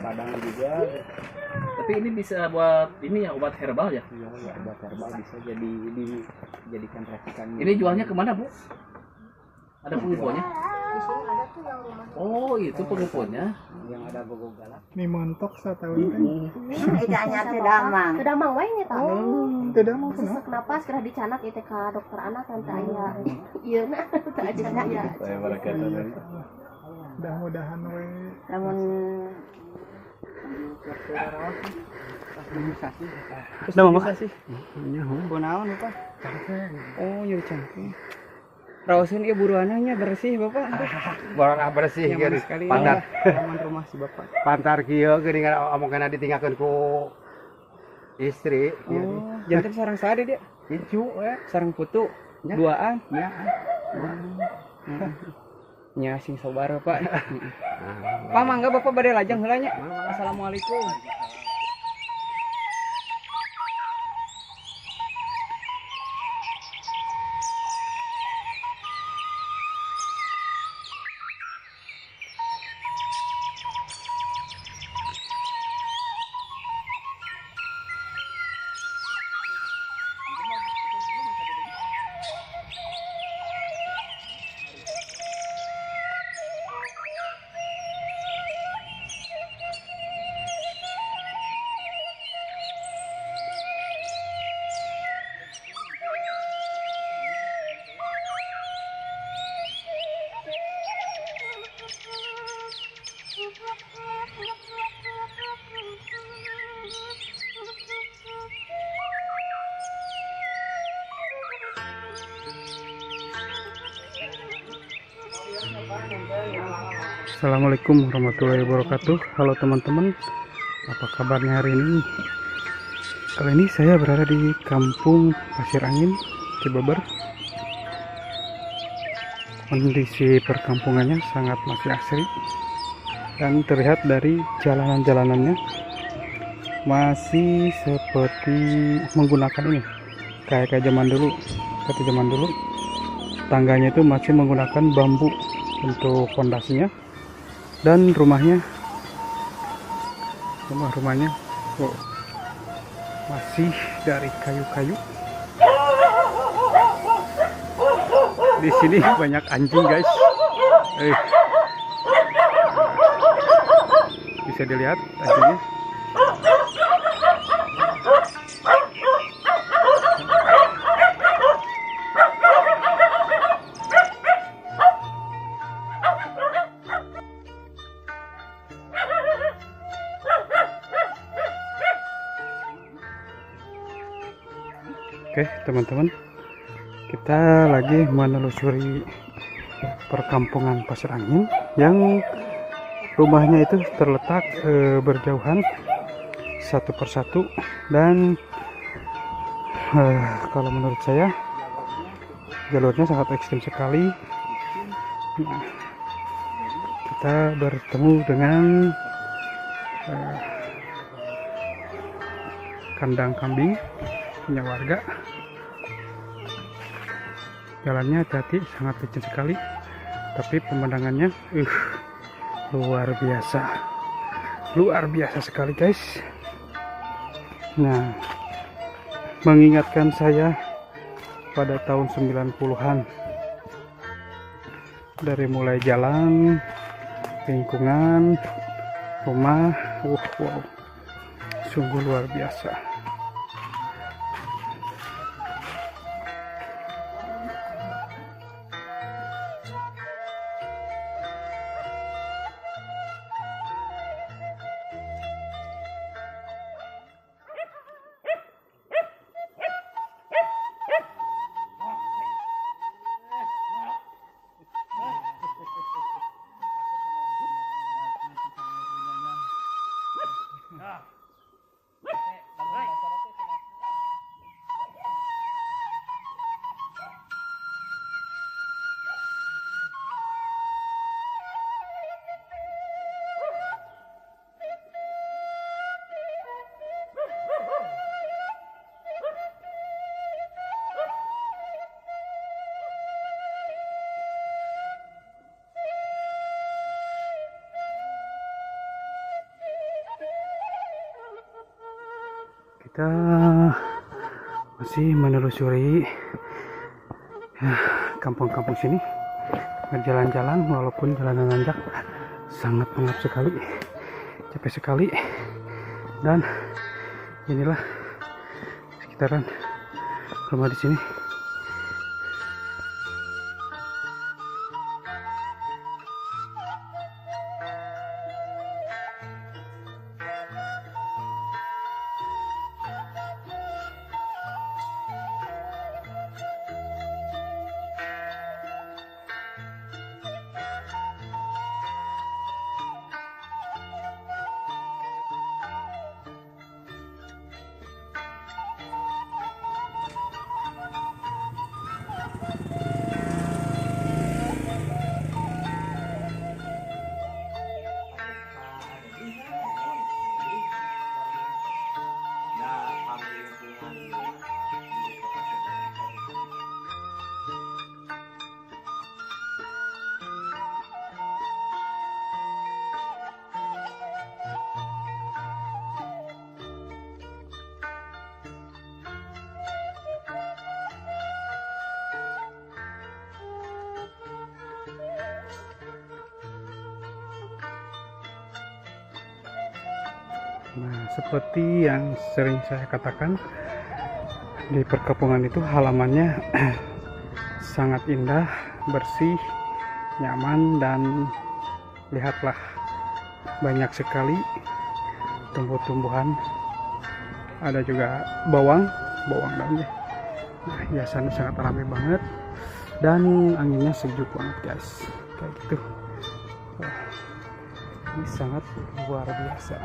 Padang juga. Tapi ini bisa buat ini ya, obat herbal ya? Iya, ya, obat herbal bisa jadi dijadikan racikan. Ini jualnya kemana, Bu? Ada pengumpulannya? Di sini ada tuh yang rumah. Oh, itu pengumpulannya. Yang ada gogo galak. Ini montok satahun teh. Idanya teu damang. Teu damang wae nya tah. Oh, teu damang kunaon? Sesek napas gerah dicanak ieu teh ka dokter anak kan teu aya. Ieu na teu acan aya. Mudah-mudahan we. Lamun Udah mah sih. Kunaon Bapak? Oh, nyeri cangkeng. Raoseun ieu buruanna bersih Bapak. Buruan bersih nyaman sekali. Pantar. Halaman rumah si Bapak. Pantar kieu geuningan omongkeun ditinggalkeun ku istri. Oh, janten sareng saha dia? Incu we. Sareng putu. Duaan. Nya. Nya sing sabar Bapak. Pak mangga Bapak bade lajeng heula nya. Assalamualaikum. Assalamualaikum warahmatullahi wabarakatuh. Halo teman-teman, apa kabarnya hari ini? Kali ini saya berada di Kampung Pasir Angin, Cibeber. Kondisi perkampungannya sangat masih asri dan terlihat dari jalanan-jalanannya masih seperti menggunakan ini kayak zaman dulu, seperti zaman dulu. Tangganya itu masih menggunakan bambu untuk fondasinya. Dan rumahnya, rumah-rumahnya oh, masih dari kayu-kayu. Di sini banyak anjing guys. Bisa dilihat anjingnya. Oke teman-teman, kita lagi menelusuri perkampungan Pasir Angin yang rumahnya itu terletak berjauhan satu persatu. Dan kalau menurut saya jalurnya sangat ekstrim sekali. Nah, kita bertemu dengan kandang kambing punya warga. Jalannya hati-hati, sangat licin sekali, tapi pemandangannya luar biasa, luar biasa sekali guys. Nah, mengingatkan saya pada tahun 90-an, dari mulai jalan, lingkungan, rumah, wow, sungguh luar biasa. Kita masih menelusuri kampung-kampung sini, berjalan-jalan walaupun jalanan nanjak sangat pengap sekali, capek sekali. Dan inilah sekitaran rumah di sini. Nah, seperti yang sering saya katakan, di perkampungan itu halamannya sangat indah, bersih, nyaman, dan lihatlah banyak sekali tumbuh-tumbuhan. Ada juga bawang, bawang daunnya. Nah, hiasannya sangat alami banget dan anginnya sejuk banget, guys. Kayak gitu. Wah, ini sangat luar biasa.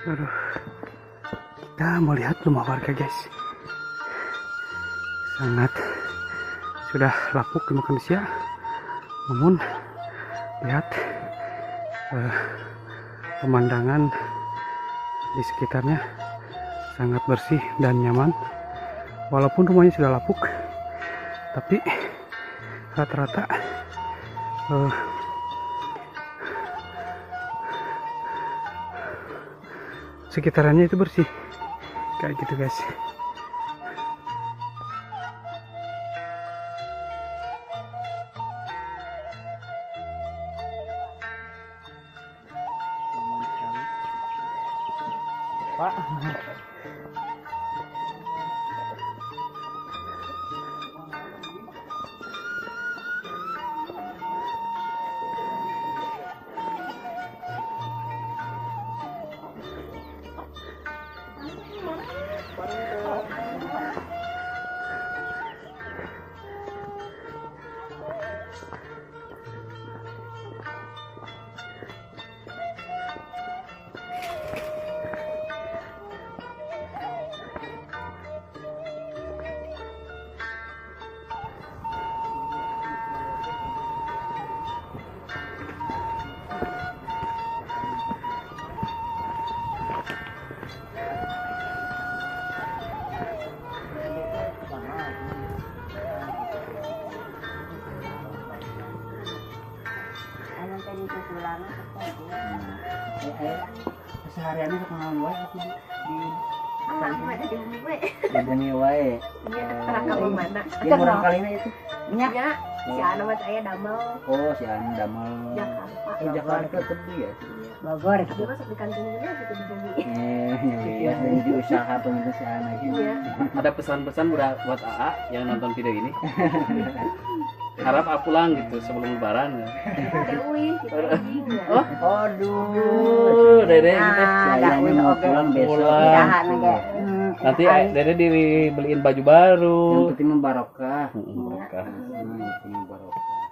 Aduh, kita melihat rumah warga, guys. Sangat sudah lapuk dimakan manusia. Namun lihat pemandangan di sekitarnya sangat bersih dan nyaman. Walaupun rumahnya sudah lapuk, tapi rata-rata sekitarannya itu bersih kayak gitu, guys. Pak. pulang. Eh, kesehariannya sok naon wae aku di Ah, mah ada di bumi we. di bumi wae. Iya, terang ka mana? Ya murang kalina itu. Nya. Nya, si Anu mah aya damel Oh, si Anu damel. Jakarta. Oh, Jakarta tebi ya. Bogor. Dia masuk di kantin dulu gitu di bumi. Eh, ya, jadi usaha pengen si Anu gitu. Iya. Ada pesan-pesan buat buat AA yang nonton video ini. Harap A pulang gitu sebelum lebaran. Ya. Ada uih gitu anjing. Oh. Aduh, Dede gitu. Si Ah, ayahnya mau pulang besok. Pulang. Udahan ge. Nanti Dede dibeliin baju baru. Yang penting mah barokah. Barokah. Yang penting barokah.